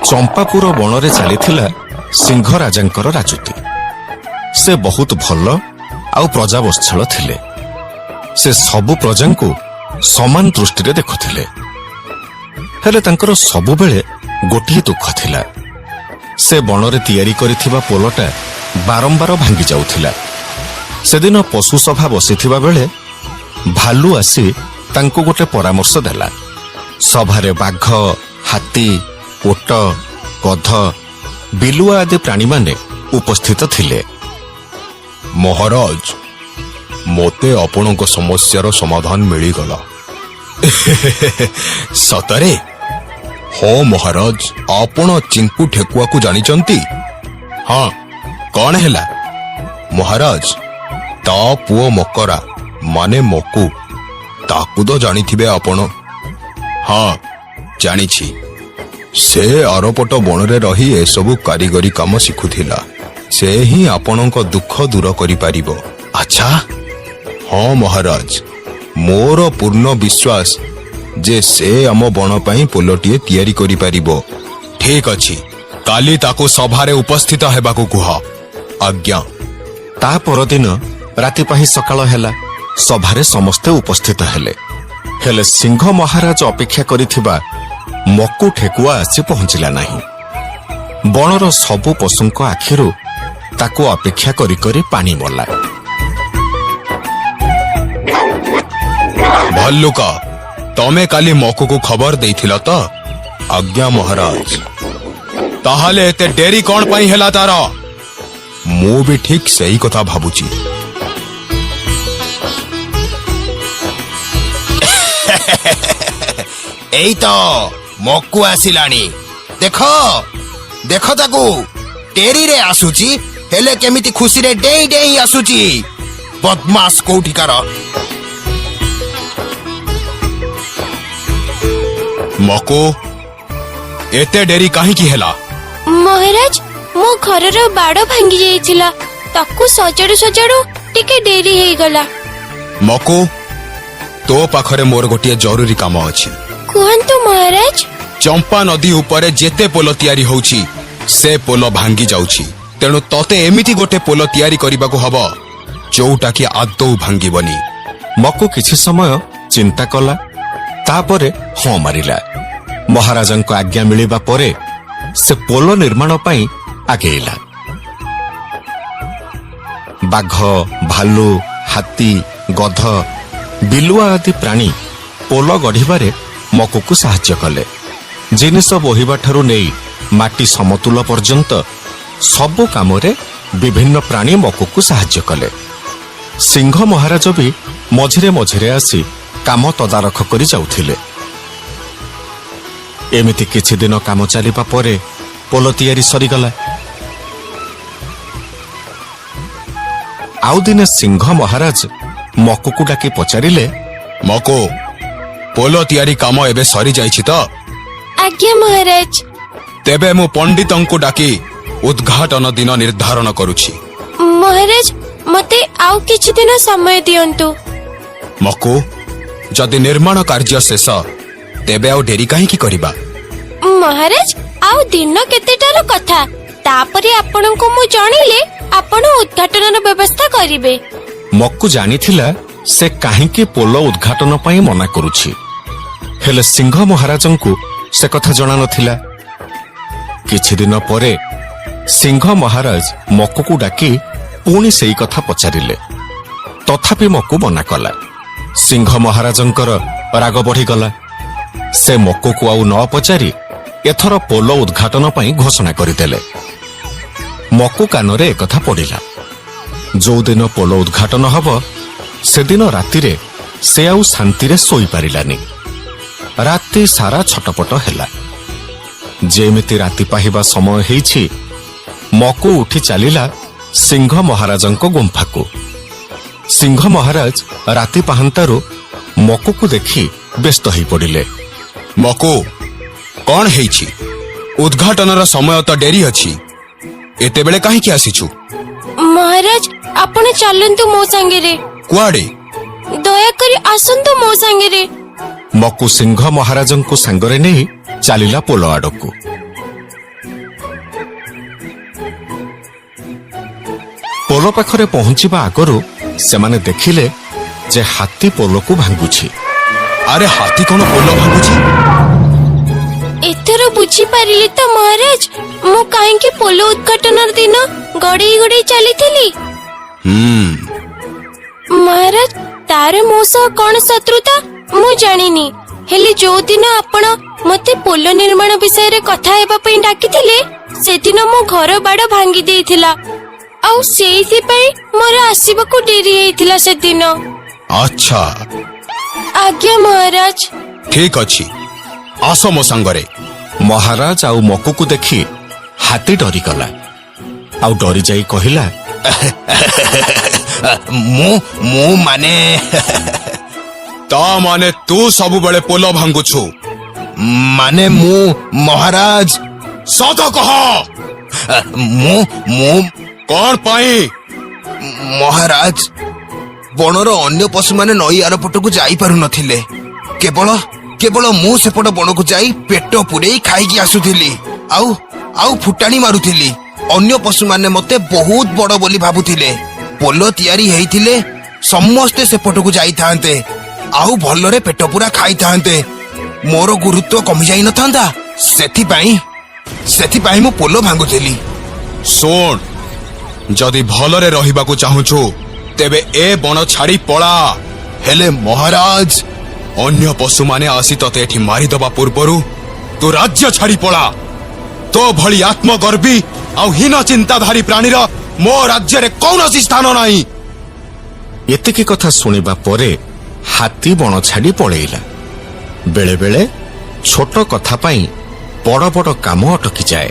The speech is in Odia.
ଚମ୍ପାପୁର ବଣରେ ଚାଲିଥିଲା ସିଂହ ରାଜାଙ୍କର ରାଜୁତି। ସେ ବହୁତ ଭଲ ଆଉ ପ୍ରଜାବତ୍ସଳ ଥିଲେ। ସେ ସବୁ ପ୍ରଜାଙ୍କୁ ସମାନ ଦୃଷ୍ଟିରେ ଦେଖୁଥିଲେ। ହେଲେ ତାଙ୍କର ସବୁବେଳେ ଗୋଟିଏ ଦୁଃଖ ଥିଲା। ସେ ବଣରେ ତିଆରି କରିଥିବା ପୋଲଟା ବାରମ୍ବାର ଭାଙ୍ଗି ଯାଉଥିଲା। ସେଦିନ ପଶୁ ସଭା ବସିଥିବା ବେଳେ ଭାଲୁ ଆସି ତାଙ୍କୁ ଗୋଟେ ପରାମର୍ଶ ଦେଲା। ସଭାରେ ବାଘ, ହାତୀ, ଓଟ, ଗଧ, ବିଲୁଆ ଆଦି ପ୍ରାଣୀମାନେ ଉପସ୍ଥିତ ଥିଲେ। ମହାରାଜ, ମୋତେ ଆପଣଙ୍କ ସମସ୍ୟାର ସମାଧାନ ମିଳିଗଲା। ସତରେ? ହଁ ମହାରାଜ। ଆପଣ ଚିଙ୍କୁ ଠେକୁଆକୁ ଜାଣିଛନ୍ତି? ହଁ, କଣ ହେଲା? ମହାରାଜ, ତା ପୁଅ ମକରା ମାନେ ମକୁ, ତାକୁ ତ ଜାଣିଥିବେ ଆପଣ? ହଁ, ଜାଣିଛି। ସେ ଆରପଟ ବଣରେ ରହି ଏସବୁ କାରିଗରୀ କାମ ଶିଖୁଥିଲା। ସେ ହିଁ ଆପଣଙ୍କ ଦୁଃଖ ଦୂର କରିପାରିବ। ଆଚ୍ଛା? ହଁ ମହାରାଜ, ମୋର ପୂର୍ଣ୍ଣ ବିଶ୍ୱାସ ଯେ ସେ ଆମ ବଣ ପାଇଁ ପୋଲଟିଏ ତିଆରି କରିପାରିବ। ଠିକ ଅଛି, କାଲି ତାକୁ ସଭାରେ ଉପସ୍ଥିତ ହେବାକୁ କୁହ। ଆଜ୍ଞା। ତା ପରଦିନ ରାତି ପାହି ସକାଳ ହେଲା। ସଭାରେ ସମସ୍ତେ ଉପସ୍ଥିତ ହେଲେ। ହେଲେ ସିଂହ ମହାରାଜ ଅପେକ୍ଷା କରିଥିବା ମକୁ ଠେକୁଆ ଆସି ପହଞ୍ଚିଲା ନାହିଁ। ବଣର ସବୁ ପଶୁଙ୍କ ଆଖିରୁ ତାକୁ ଅପେକ୍ଷା କରି କରି ପାଣି ମଲା। ଭଲ୍ଲୁକ, ତମେ କାଲି ମକୁକୁ ଖବର ଦେଇଥିଲ ତ? ଆଜ୍ଞା ମହାରାଜ। ତାହେଲେ ଏତେ ଡେରି କଣ ପାଇଁ ହେଲା ତାର? ମୁଁ ବି ଠିକ ସେଇ କଥା ଭାବୁଛି। ଏଇ ତ ମକୁ ଆସିଲାଣି। ଦେଖ ଦେଖ ତାକୁ, ଡେରିରେ ଆସୁଛି, ହେଲେ କେମିତି ଖୁସିରେ ଡେଇଁ ଡେଇଁ ଆସୁଛି। ବଦମାସ କୋଉଠିକାର। ମକୁ, ଏତେ ଡେରି କାହିଁକି ହେଲା? ମହାରାଜ, ମୋ ଘରର ବାଡ ଭାଙ୍ଗି ଯାଇଥିଲା। ତାକୁ ସଜାଡୁ ସଜାଡୁ ଟିକେ ଡେରି ହେଇଗଲା। ମକୁ, ତୋ ପାଖରେ ମୋର ଗୋଟିଏ ଜରୁରୀ କାମ ଅଛି। କୁହନ୍ତୁ ମହାରାଜ। ଚମ୍ପା ନଦୀ ଉପରେ ଯେତେ ପୋଲ ତିଆରି ହଉଛି, ସେ ପୋଲ ଭାଙ୍ଗି ଯାଉଛି। ତେଣୁ ତତେ ଏମିତି ଗୋଟେ ପୋଲ ତିଆରି କରିବାକୁ ହବ ଯୋଉଟା କି ଆଦୌ ଭାଙ୍ଗିବନି। ମକୁ କିଛି ସମୟ ଚିନ୍ତା କଲା, ତାପରେ ହଁ ମାରିଲା। ମହାରାଜାଙ୍କ ଆଜ୍ଞା ମିଳିବା ପରେ ସେ ପୋଲ ନିର୍ମାଣ ପାଇଁ ଆଗେଇଲା। ବାଘ, ଭାଲୁ, ହାତୀ, ଗଧ, ବିଲୁଆ ଆଦି ପ୍ରାଣୀ ପୋଲ ଗଢ଼ିବାରେ ମକୁକୁ ସାହାଯ୍ୟ କଲେ। ଜିନିଷ ବୋହିବାଠାରୁ ନେଇ ମାଟି ସମତୁଲ ପର୍ଯ୍ୟନ୍ତ ସବୁ କାମରେ ବିଭିନ୍ନ ପ୍ରାଣୀ ମକୁକୁ ସାହାଯ୍ୟ କଲେ। ସିଂହ ମହାରାଜ ବି ମଝିରେ ମଝିରେ ଆସି କାମ ତଦାରଖ କରି ଯାଉଥିଲେ। ଏମିତି କିଛି ଦିନ କାମ ଚାଲିବା ପରେ ପୋଲ ତିଆରି ସରିଗଲା। ଆଉ ଦିନେ ସିଂହ ମହାରାଜ ମକୁକୁ ଡାକି ପଚାରିଲେ, ମକୁ, ପୋଲ ତିଆରି କାମ ଏବେ ସରିଯାଇଛି ତ? ଆଜ୍ଞା ମହାରାଜ। ତେବେ ମୁଁ ପଣ୍ଡିତଙ୍କୁ ଡାକି ଉଦ୍ଘାଟନ ଦିନ ନିର୍ଦ୍ଧାରଣ କରୁଛି। ମହାରାଜ, ମତେ ଆଉ କିଛି ଦିନ ସମୟ ଦିଅନ୍ତୁ। ମକୁ, ଯଦି ନିର୍ମାଣ କାର୍ଯ୍ୟ ଶେଷ, ତେବେ ଆଉ ଡେରି କାହିଁକି କରିବା? ମହାରାଜ, ଆଉ ଦିନ କେତେଟାର କଥା। ତାପରେ ଆପଣଙ୍କୁ ମୁଁ ଜଣେଇଲେ ଆପଣ ଉଦ୍ଘାଟନର ବ୍ୟବସ୍ଥା କରିବେ। ମକୁ ଜାଣିଥିଲା ସେ କାହିଁକି ପୋଲ ଉଦ୍ଘାଟନ ପାଇଁ ମନା କରୁଛି। ହେଲେ ସିଂହ ମହାରାଜଙ୍କୁ ସେ କଥା ଜଣା ନଥିଲା। କିଛି ଦିନ ପରେ ସିଂହ ମହାରାଜ ମକୁକୁ ଡାକି ପୁଣି ସେଇ କଥା ପଚାରିଲେ। ତଥାପି ମକୁ ମନା କଲା। ସିଂହ ମହାରାଜଙ୍କର ରାଗ ବଢ଼ିଗଲା। ସେ ମକୁକୁ ଆଉ ନ ପଚାରି ଏଥର ପୋଲ ଉଦ୍ଘାଟନ ପାଇଁ ଘୋଷଣା କରିଦେଲେ। ମକୁ କାନରେ ଏକଥା ପଡ଼ିଲା। ଯୋଉଦିନ ପୋଲ ଉଦ୍ଘାଟନ ହବ, ସେଦିନ ରାତିରେ ସେ ଆଉ ଶାନ୍ତିରେ ଶୋଇପାରିଲାନି। ରାତି ସାରା ଛଟପଟ ହେଲା। ଯେମିତି ରାତି ପାହିବା ସମୟ ହେଇଛି, ମକୁ ଉଠି ଚାଲିଲା ସିଂହ ମହାରାଜଙ୍କ ଗୁମ୍ଫାକୁ। ସିଂହ ମହାରାଜ ରାତି ପାହାନ୍ତାରୁ ମକୁକୁ ଦେଖି ବ୍ୟସ୍ତ ହୋଇପଡ଼ିଲେ। ମକୁ, କଣ ହେଇଛି? ଉଦ୍ଘାଟନର ସମୟ ତ ଡେରି ଅଛି, ଏତେବେଳେ କାହିଁକି ଆସିଛୁ? ମହାରାଜ, ଆପଣ ଚାଲନ୍ତୁ ମୋ ସାଙ୍ଗରେ। କୁଆଡେ? ଦୟାକରି ଆସନ୍ତୁ ମୋ ସାଙ୍ଗରେ। ମକୁ ସିଂହ ମହାରାଜଙ୍କୁ ସାଙ୍ଗରେ ନେଇ ଚାଲିଲା ପୋଲ ଆଡ଼କୁ। ପୋଲ ପାଖରେ ପହଞ୍ଚିବା ଆଗରୁ ସେମାନେ ଦେଖିଲେ ଯେ ହାତୀ ପୋଲକୁ ଭାଙ୍ଗୁଛି। ଆରେ, ହାତୀ କଣ ପୋଲ ଭାଙ୍ଗୁଛି? ଏଥର ବୁଝିପାରିଲେ ତ ମହାରାଜ, ମୁଁ କାହିଁକି ପୋଲ ଉଦ୍ଘାଟନର ଦିନ ଗଡେଇ ଗଡେଇ ଚାଲିଥିଲି? ହୁଁ। ମହାରାଜ, ତାର ମୋ ସହ କଣ ଶତ୍ରୁତା ମୁଁ ଜାଣିନି, ହେଲେ ଯୋଉଦିନ ଆପଣ ମତେ ପୋଲ ନିର୍ମାଣ ବିଷୟରେ କଥା ହେବା ପାଇଁ ଡାକିଥିଲେ, ସେଦିନ ମୋ ଘର ବାଡ ଭାଙ୍ଗି ଦେଇଥିଲା। ଆଉ ସେଇଥିପାଇଁ ମୋର ଆସିବାକୁ ଡେରି ହେଇଥିଲା ସେଦିନ। ଆଚ୍ଛା। ଆଜ୍ଞା ମହାରାଜ। ଠିକ ଅଛି, ଆସ ମୋ ସାଙ୍ଗରେ। ମହାରାଜ ଆଉ ମକୁକୁ ଦେଖି ହାତୀ ଡରିଗଲା ଆଉ ଡରିଯାଇ କହିଲା, ମୁଁ ମାନେ, ତା ମାନେ ତୁ ସବୁବେଳେ ପୋଲ ଭାଙ୍ଗୁଛୁ? ମାନେ ମୁଁ ମହାରାଜ, ସତ କହ। ମୁଁ କଣ ପାଇଁ ମହାରାଜ, ବଣର ଅନ୍ୟ ପଶୁମାନେ ନଈ ଆରପଟକୁ ଯାଇପାରୁନଥିଲେ। କେବଳ କେବଳ ମୁଁ ସେପଟ ବଣକୁ ଯାଇ ପେଟ ପୁରେଇ ଖାଇକି ଆସୁଥିଲି ଆଉ ଫୁଟାଣି ମାରୁଥିଲି। ଅନ୍ୟ ପଶୁମାନେ ମତେ ବହୁତ ବଡ ବୋଲି ଭାବୁଥିଲେ। ପୋଲ ତିଆରି ହେଇଥିଲେ ସମସ୍ତେ ସେପଟକୁ ଯାଇଥାନ୍ତେ ଆଉ ଭଲରେ ପେଟ ପୁରା ଖାଇଥାନ୍ତେ। ମୋର ଗୁରୁତ୍ୱ କମି ଯାଇନଥାନ୍ତା। ସେଥିପାଇଁ ମୁଁ ପୋଲ ଭାଙ୍ଗୁଥିଲି। ଶୁଣ, ଯଦି ଭଲରେ ରହିବାକୁ ଚାହୁଁଛୁ ତେବେ ଏ ବଣ ଛାଡି ପଳା। ହେଲେ ମହାରାଜ, ଅନ୍ୟ ପଶୁମାନେ ଆସି ତତେ ଏଠି ମାରିଦବା ପୂର୍ବରୁ ତୁ ରାଜ୍ୟ ଛାଡି ପଳା। ତୋ ଭଳି ଆତ୍ମଗର୍ବୀ ଆଉ ହୀନ ଚିନ୍ତାଧାରୀ ପ୍ରାଣୀର ମୋ ରାଜ୍ୟରେ କୌଣସି ସ୍ଥାନ ନାହିଁ। ଏତିକି କଥା ଶୁଣିବା ପରେ ହାତୀ ବଣ ଛାଡି ପଳେଇଲା। ବେଳେ ବେଳେ ଛୋଟ କଥା ପାଇଁ ବଡ଼ ବଡ଼ କାମ ଅଟକିଯାଏ।